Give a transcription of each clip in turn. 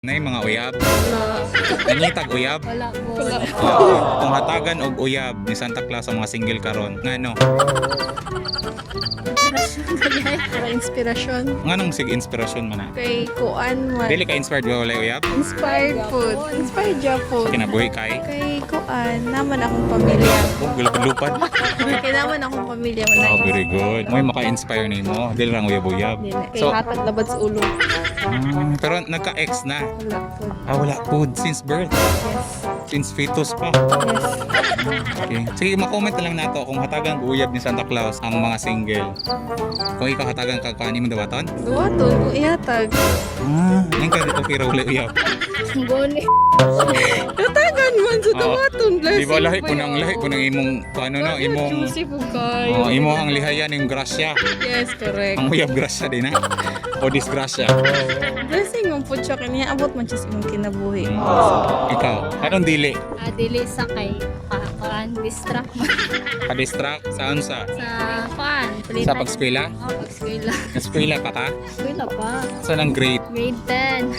Nay mga uyab. Wala. Nangitag uyab. Wala po. Oo. Kung hatagan og uyab ni Santa Claus ang mga single karon, ngano? Para inspirasyon. Nganong sig inspirasyon man na? Kay kuan man. Dili ka inspired ba walay uyab? Inspired food. Inspired job food. Kinabuhi kay. Kay kuan, naman akong pamilya. Oh, gulupad-lupad. Kay naman akong pamilya wala. Oh, very good. Mo'y maka-inspire nimo. Dili lang uyab-uyab. Dili. Kay So, hatag labad sa ulo. pero nagka-ex na. Wala food. Ah, wala food since birth. Yes. Since fetus pa. Yes. Okay. Sige, makomment na lang nato kung hatagan og uyab ni Santa Claus ang mga single. Kung ikaw hatagan ka kaani mo dawaton? Duwaton kung ihatag. Ah, nang ka okay ra wala uyab. Goni. Hatagan man sa Oo. duwaton. Blessing. Di ba lahi po ng imong ano no, imong Juicy po kayo. Oh, imo ang lihayan yung grasya. Yes, correct. Ang uyab grasya din ha. O disgrasya. Blessing mo po siya kanya abot man siya sa imong kinabuhi. Ikaw, anong dili? Ah, dili sa kay kuan distract man Pa-distract sa unsa? sa kuan. Sa pagskwela? Oh, pagskwela. Eskwela pa ka? Eskwela pa. Sa nang grade? Grade 10.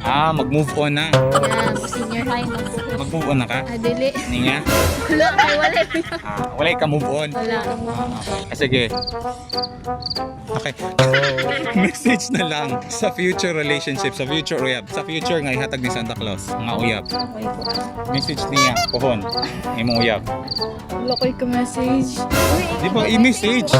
Ah, mag-move on na. Yeah, senior high na po. Mag-move on na ka? Ah, dili. Ninga? Wala kay wala. Ah, wala ka move on. Wala. Ah, sige. Okay. Message na lang sa future relationship, sa future uyab, sa future nga ihatag ni Santa Claus, nga uyab. Okay po. Message niya, pohon, imong uyab. Wala ko'y ka-message. Di ba i-message?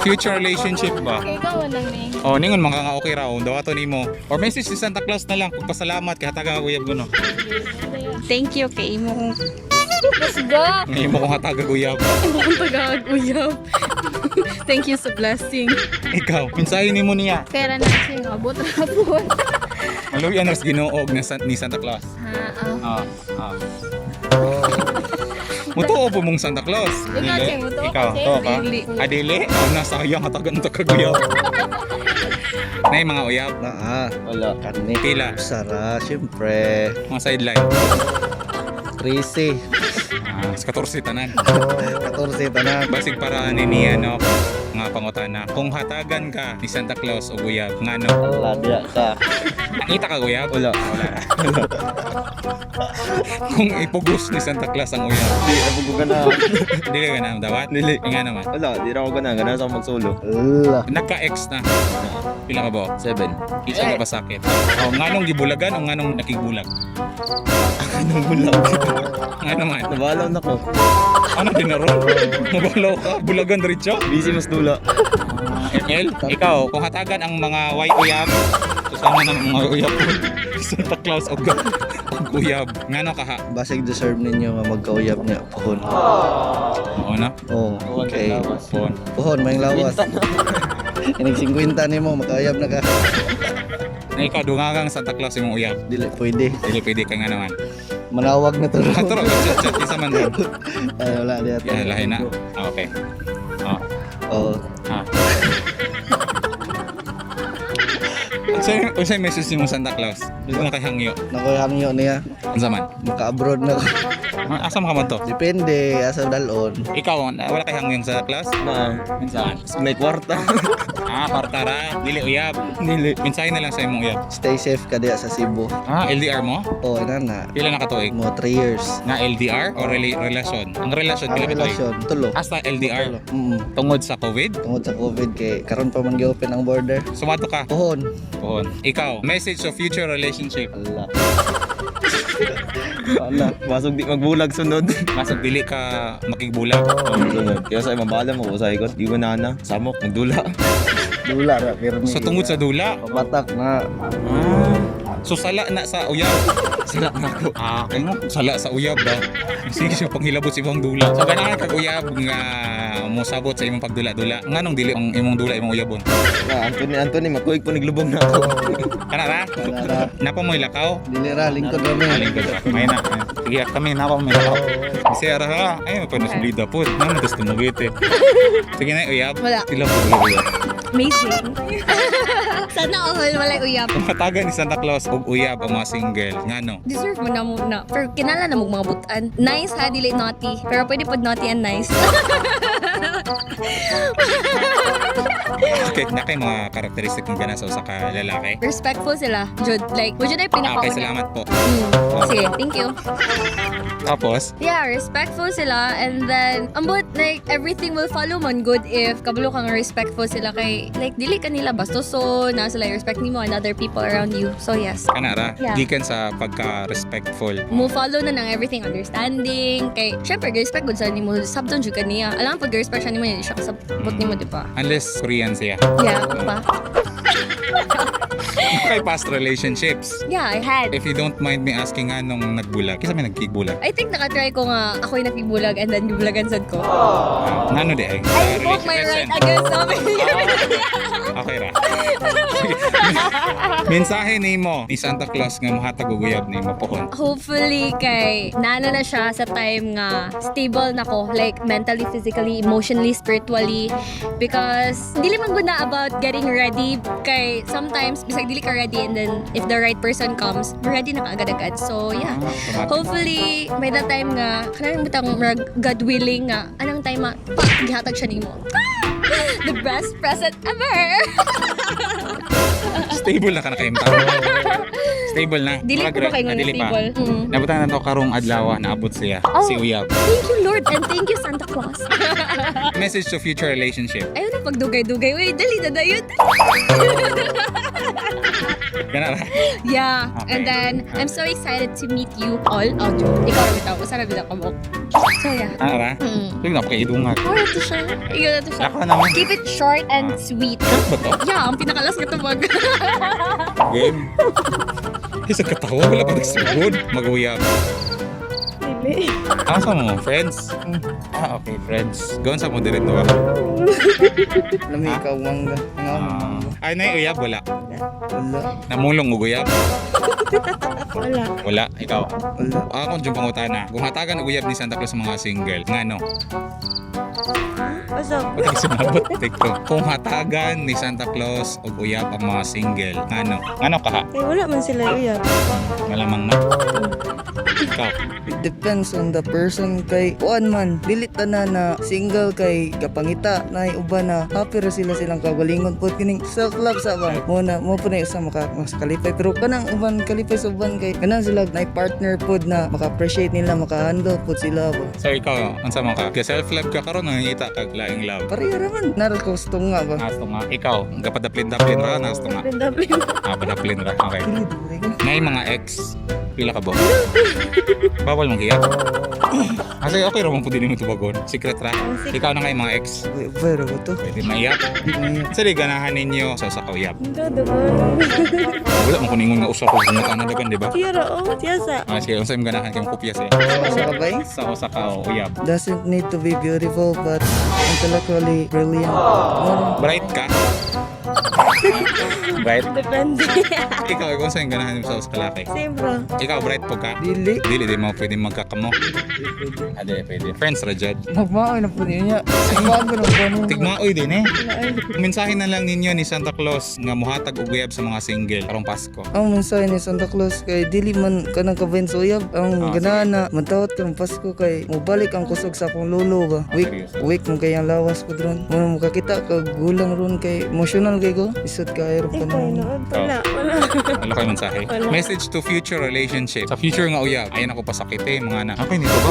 Future relationship ba? Kay ikaw lang ni. Oh, ningon mga nga okay raw, dawaton nimo. Or message ni Santa Claus na lang pagpasalamat kay hatag ang uyab kuno. Thank you kay imo kong Let's go. Nga imo kong hatag ang uyab. imo kong tagaag uyab. Thank you sa blessing. Ikaw, mensahe nimo niya. Kaya na siya abot ra po. Maluyan ras Ginoo og ni Santa Claus. Ha, ah. Ah, ah. Mutuo po mong Santa Claus. Ikaw, Dili. Cheng, mutuo ka, Ikaw, Cheng. tuo ka? Dili. Ah, dili? Oh, nasayang hatagan ta kaguyab. Nay mga uyab, Naa, Wala. kani. Pila? Sara, siyempre. Mga sideline. 13, Ah, 14 tanan. 14 tanan. Basig para ni niya no nga pangutana. Kung hatagan ka ni Santa Claus og uyab, ngano? Wala, diya ka. Nakita ka uyab? Wala. Wala. Kung ipugos ni Santa Claus ang uyab, Di, ako ko gana. dili ka na dawat? Dili. Nga naman. Wala, di na ako gana. Gana sa magsulo. Ala. Nagka-ex na. Pila ka ba? 7. Isa ka pa sakit. Oh, nganong gibulagan o nganong nakigbulag? Anong bulag? Nga naman. Nabalaw na ko. Ano dinaro? Mabalaw ka? Bulagan diretso? Busy mas dula. ML, ikaw, kung hatagan ang mga white uyab, susama ng mga uyab po. Santa Claus og og uyab. Ngano ka ha? Basig deserve ninyo nga magkauyab niya. Puhon. Oo na. Oh, okay. Phone. Puhon, may lawas. Inig 50 nimo, magkauyab na ka. Na ikaw, dungagang Santa Claus imong uyab. Dili pwede. Dili pwede ka nga naman. Manawag na to. Turo, chat chat isa man doon. Ay, wala diya. Yeah, lahi na. Ah, okay. Oh. Oh, Ah. Unsay message nimo Santa Claus? Wala kay hangyo. nakoy hangyo niya. Unsa man? Maka-abroad na ko. Ah, asa man ka man to? Depende, asa dalon. Ikaw, wala kay hangyong Santa Claus? Na, Minsan. may kwarta. Ah, partara. Dili uyab. Dili. Mensahe na lang sa imong uyab. Stay safe ka diya sa Cebu. Ah, LDR mo? Oh, ina na. Pila na katuig? Mo 3 years. Nga LDR o relasyon? Ang relasyon Ang pila katuig? relasyon, tulo. Hasta LDR. Tulo. Tungod sa COVID? Tungod sa COVID kay karon pa man gi-open ang border. Sumato ka. Puhon. Pohon. Ikaw, message of future relationship. Wala. Wala. Basog di magbulag sunod. Masag dili ka makigbulag. Oh, sunod. Kaya sa mabala mo ko sa ikot. Di ko na na. Samok, magdula. Dula ra pirmi. So tungod sa dula. Pabatak na. Ah. So sala na sa uyab. Sila na ako. Ah, kay mo sala sa uyab ba. Sige siya panghilabot sa imong dula. So ganahan kag uyab nga mosabot sa imong pagdula-dula. Nganong dili ang imong dula imong uyabon? Na, Anthony, Anthony, makuig po naglubong na ako. Kana ra? Kana ra. Napa mo'y lakaw? Dili ra lingkod ra mi. Alin ka ra? May na. Sige, kami napa mo'y lakaw. Kasi ara ha. Ay, pa na sulida po. Naman tas tumugit eh. Sige na uyab. Wala. Sila po uyab. Amazing. Sana all walay uyab. Kung hatagan ni Santa Claus og uyab ang mga single, ngano? Deserve mo na mo na. Pero kinala na mo mga butan. Nice ha, dili naughty. Pero pwede pod naughty and nice. Okay, naa kay mga characteristic ng gana sa usa ka lalaki. Respectful sila. Jud, like, would you na pinaka Okay, salamat po. Sige, thank you. Tapos, Yeah, respectful sila and then ambot, like, everything will follow man good if kabalo kang respectful sila kay, like, dili ka nila bastuson na sila respect nimo and other people around you. So yes. Kana ra, gikan sa pagka-respectful. Mo follow na ng everything, understanding kay syempre respect gud sa nimo, sabton jud ka niya. Alam, pag respect siya nimo, hindi siya kasabot nimo, di ba? Unless Korean siya. Yeah, pa. Okay, past relationships. Yeah, I had. If you don't mind me asking nga, nung nagbulag, kinsa may nagkibulag? I think nakatry ko nga ako yung nakibulag and then gibulagan sad ko. Ah, ngano di ay? I invoke my right against something. Okay ra. Sige. Mensahe nimo ni Santa Claus nga mohatag og uyab nimo pohon. Hopefully kay nana na siya sa time nga stable na ko, like, mentally, physically, emotionally, spiritually, because dili man gud na about getting ready kay sometimes bisag dili ka ready and then if the right person comes, ready na ka agad-agad. So yeah, hopefully by that time nga kanang butang murag God willing nga anang time ma pa gihatag siya nimo the best present ever. Stable na ka na kayong tao. Stable na. Dili Murag ko ba kayo ah, nga dili pa. stable? Nabutan na to karong adlaw, naabot siya. Oh. Si uyab. Thank you, Lord, and thank you, Santa Claus. Message to future relationship. Ayaw na pagdugay-dugay. Uy, dali na dayon. Kana ra. Yeah. Okay. And then, I'm so excited to meet you all. Oh, joke. Ikaw ra bitaw. Usa ra bitaw ka. So, yeah. Ano ra? Sige na pakiidungag. Oh, ito siya. Ikaw na to siya. Ako naman. Keep it short and sweet. Ba to? Yeah, ang pinakalas nga tubag. Game. Isa katawa, wala pa nagsugod. Mag-uyab. Dili. Asa mo? Friends? Ah, okay, friends. Gawin sa mo direct ba? Lami ka mangga. Nga Ah. Ay, nay uyab wala. Wala. Namulong og uyab. Wala. Wala, ikaw. Wala. Ako yung pangutana. Kung hatagan og uyab ni Santa Claus sa mga single, ngano? What's up? Patay sumabot TikTok. Kung hatagan ni Santa Claus og uyab ang mga single, ngano? Ngano ka ha? Eh, wala man sila uyab. Malamang na. Ikaw. It depends on the person kay kuan man dili tanan na single kay kapangita na uban na happy ra sila silang kagalingon pod kining self love sa ba mo na mo po na usa maka mas kalipay, pero kanang uban kalipay sa uban kay kanang sila na partner pod na maka-appreciate nila, maka-handle pod sila ba. So ikaw, unsa man ka? Self love ka karon, nangita kag laing love. Pareha ra man nara ko nga ba. Nasto nga. Ikaw, gapadaplin-daplin ra, nasto nga. Daplin. Ah, padaplin ra. Okay. Dili dili ka. Nay mga ex, pila ka ba? Bawal mong giyak. Kasi okay ra mong pwede nimo tubagon. Secret ra. Ikaw na kay mga ex. Uy, ubay ra ba to? Pwede maiyak. Di maiyak. Sa di ganahan ninyo sa usa ka uyab. Hindi, duman. Wala man kuningon nga usa ko kung na dagan, di ba? Tiya ra, oh. Tiya sa. Ah, sige, unsa imong ganahan kay mong kopya siya? Sa kabay? Sa usa ka uyab. Doesn't need to be beautiful but intellectually brilliant. Mo Bright ka? Bright? Depende. Ikaw, ikaw unsa imong ganahan nimo sa usa ka laki? Same bro. Ikaw, bright po ka? Dili. Dili, di mo pwede magkakamo. Ah, dili pwede. Friends ra jud. Nagmaoy na po niya. Sigmaan ko na po niya. Tigmaoy din eh. Mensahe na lang ninyo ni Santa Claus nga muhatag og uyab sa mga single karong Pasko. Ang mensahe ni Santa Claus kay dili man kanang kabahin sa uyab. Ang ganahan na magdawat karong Pasko kay mobalik ang kusog sa akong lolo ba. Ah, Weak, seryoso? weak mo kay ang lawas ko ron. Mo makakita kag gulang ron kay emotional kay ko. Isod kay ron Ikaw, pa noon. Wala, wala. Wala kayo mensahe? Wala. Message to future relationship. Sa future nga uyab, ayan ako pasakit eh, mga anak. Okay, nito ba?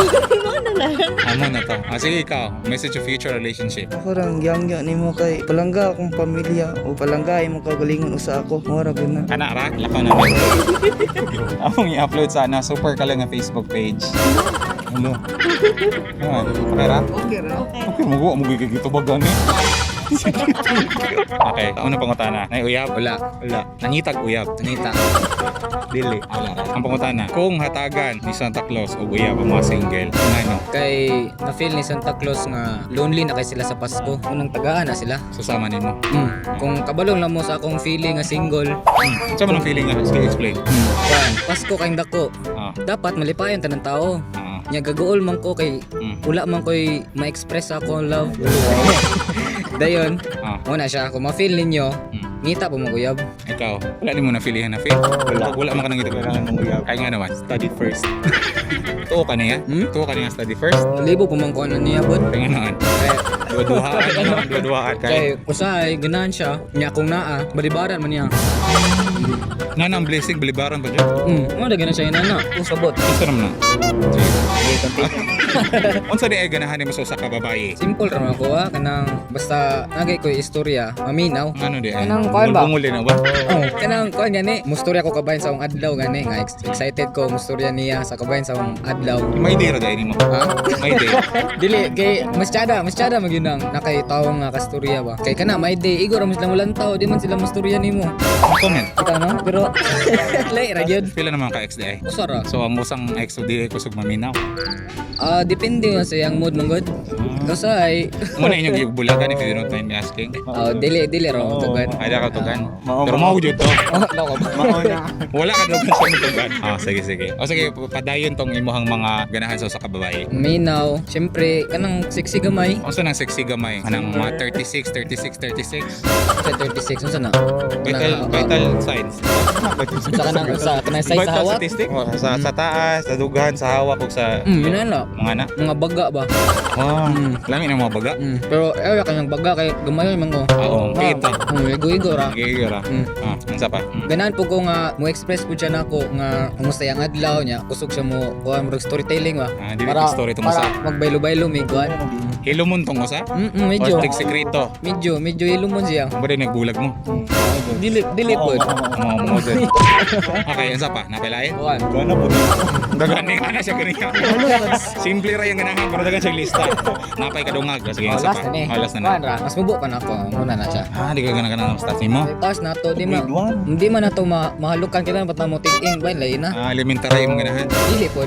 Ano na lang. Amo na to. Ah, sige ikaw, message to future relationship. Ako rang yangyo nimo kay palangga akong pamilya o palangga imong kagalingon usa ako. Mo ra gud na. Kana ra, lakaw na ba? Among i-upload sana, super ka lang nga Facebook page. Ano? Ano? Okay ra? Okay ra. Okay, maguwa mo gigigito ba gani? Okay, una pangutana. Nay uyab? Wala. Wala. Nangitag uyab. Nangita. Dili. Wala. Ang pangutana, kung hatagan ni Santa Claus og uyab ang mga single, ngano? Kay na-feel ni Santa Claus nga lonely na kay sila sa Pasko. Unang tagaan na sila. Susama nimo. Kung kabalong lang mo sa akong feeling nga single, Unsa man ang feeling nga? Sige, explain. Kuan, Pasko kayong dako. Dapat malipayon tanang tao. Nya gaguol man ko kay wala man ko'y ma-express sa akong love. Dayon, muna siya kung ma-feel ninyo, Ngita pa mag-uyab. Ikaw, wala nimo na feeling na feel. Wala. Wala man ka nangita. Kailangan mong uyab. Kaya nga naman. Study first. Tuo ka niya? Hmm? Tuo ka niya study first? Libo pa man ko ano niya bod. Kaya nga naman. Kay Dua-duhaan. Ano, dua-duhaan. Kaya, kay usahay ganahan siya. Nya kung naa, balibaran man niya. nga na ang blessing, balibaran pa dyan. Mo da ganahan siya inana. Usabot. Unsa naman na? Unsa di ay ganahan nimo sa usa ka babae? Simple ra man ako ah, kanang basta nagay ko istorya, maminaw. Ano di ay? Kanang kuan ba? Bungol na ba? Oh, kanang kuan gani, mustorya ko kabahin sa akong adlaw gani nga excited ko mustorya niya sa kabahin sa akong adlaw. May day ra dai nimo. Ha? May day. Dili kay mas tsada, mas tsada magyud ang nakay tawo nga kastorya ba. Kay kana may day igor ra man sila mulantaw, di man sila mustorya nimo. Comment. Kita no? Pero lay ra gyud. Pila naman ka ex di ay? Usa ra. So ang usang ex di ay kusog maminaw. Ah, depende man sa iyang mood man gud. Usa ay Muna inyong gibulagan if you don't mind me asking. oh, dili dili ra mo tugan. Ay ka tugan. Mao, Pero mao. mao jud to. Oh, loko ba? Mao na. Wala ka daw sa tugan. Ah, sige sige. O sige, padayon tong imuhang mga ganahan sa usa ka babae. Minaw, syempre kanang sexy gamay. Unsa nang sexy gamay? Anang mga 36, 36, 36. Sa 36 unsa na? Vital vital signs. Sa kanang sa kanang size sa Vital hawak. statistic? Oh, sa taas, sa dughan, sa hawak ug sa Yun na. mga na. Mga baga ba? Oh, lami ng mga baga. Pero ewa kanyang baga kay gamay man ko. Oo, kita. Igo-igo ra. Sige, ra. Ah, unsa pa? Ganahan po ko nga mo express po siya nako nga kumusta yang adlaw niya kusog siya mo kuan murag storytelling ba. Ah, dili ko story tong para usa. magbaylo-baylo mi kuan. Hilomon tong usa? Medyo. O tig sekreto. Medyo medyo ilumon siya. Ba rin nagbulag mo? Dili dili po. Mga mo dyan. Okay, unsa pa? Napailain? Kuan. Gana po. Daghan ni ana siya ganiya. Simple ra yung ganahan pero daghan siya lista. Napay kadungag. Sige, Oh, unsa last pa? na ni. Oh, last na na. Kuan ra. Mas mubo pa nako. Muna na siya. Ah, di ka ganahan ng stats nimo? Taas na to di ma Grade 1. hindi man nato mahalukan kita pat na mo ting ba lain na. Ah, elementary imong ganahan. Dili po.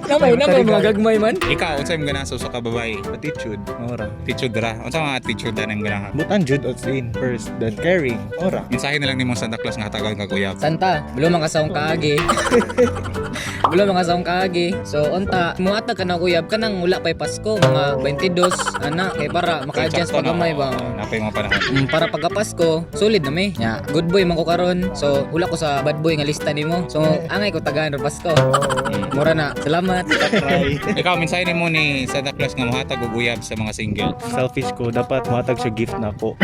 Namay mga gagmay man. Ikaw, unsa imong ganahan sa usa ka babae? Attitude. Ora. Attitude ra. Unsa mga attitude na imong ganahan? Butan jud at in first, then caring. Ora. Mensahe na lang nimo Santa Claus nga hatagan kag uyab. Santa, bulo mga kasawang kaagi. Bulo mga kasawang kaagi. So unta, muatag ka na uyab kanang wala pay Pasko, mga 22 ana kay para maka-adjust pa gamay ba. Napay mga panahon. Para pagka Pasko, solid na may. Nya, good boy man ko karon. So wala ko sa bad boy nga lista nimo. So angay ko tagaan ra Pasko. Mura na. Salamat. Try. Ikaw, mensahe nimo ni Santa Claus nga mohatag og uyab sa mga single. Selfish ko, dapat muhatag siya gift na ako.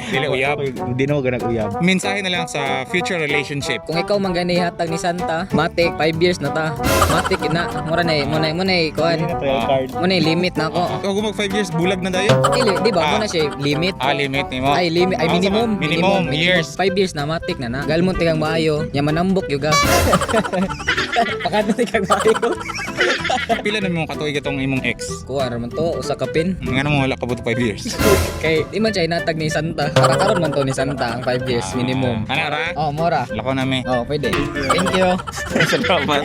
Dili uyab. Hindi na ako ganag uyab. Mensahe na lang sa future relationship. Kung ikaw man gani hatag ni Santa, matik 5 years na ta. Matik na. Mura na mo na mo na kuan. Hindi na trail card. Mo na limit na ako. Kung mag 5 years, bulag na dayon. Dili, di ba? Ah. Mo na siya limit. Ah, limit nimo. Ay, limit, ay Ah, minimum, minimum, years. 5 years na matik na na. Galmon tigang maayo, nya manambok yuga. Pakat na tigang maayo. Pila na imong katuig itong imong ex? Kuha ra man to usa ka pin. Nga mo wala kabot 5 years. Kay di man siya inatag ni Santa. Para karon man to ni Santa ang 5 years minimum. Ana ra? Oh, mora. Lakaw na mi. Oh, pwede. Thank you. Salamat.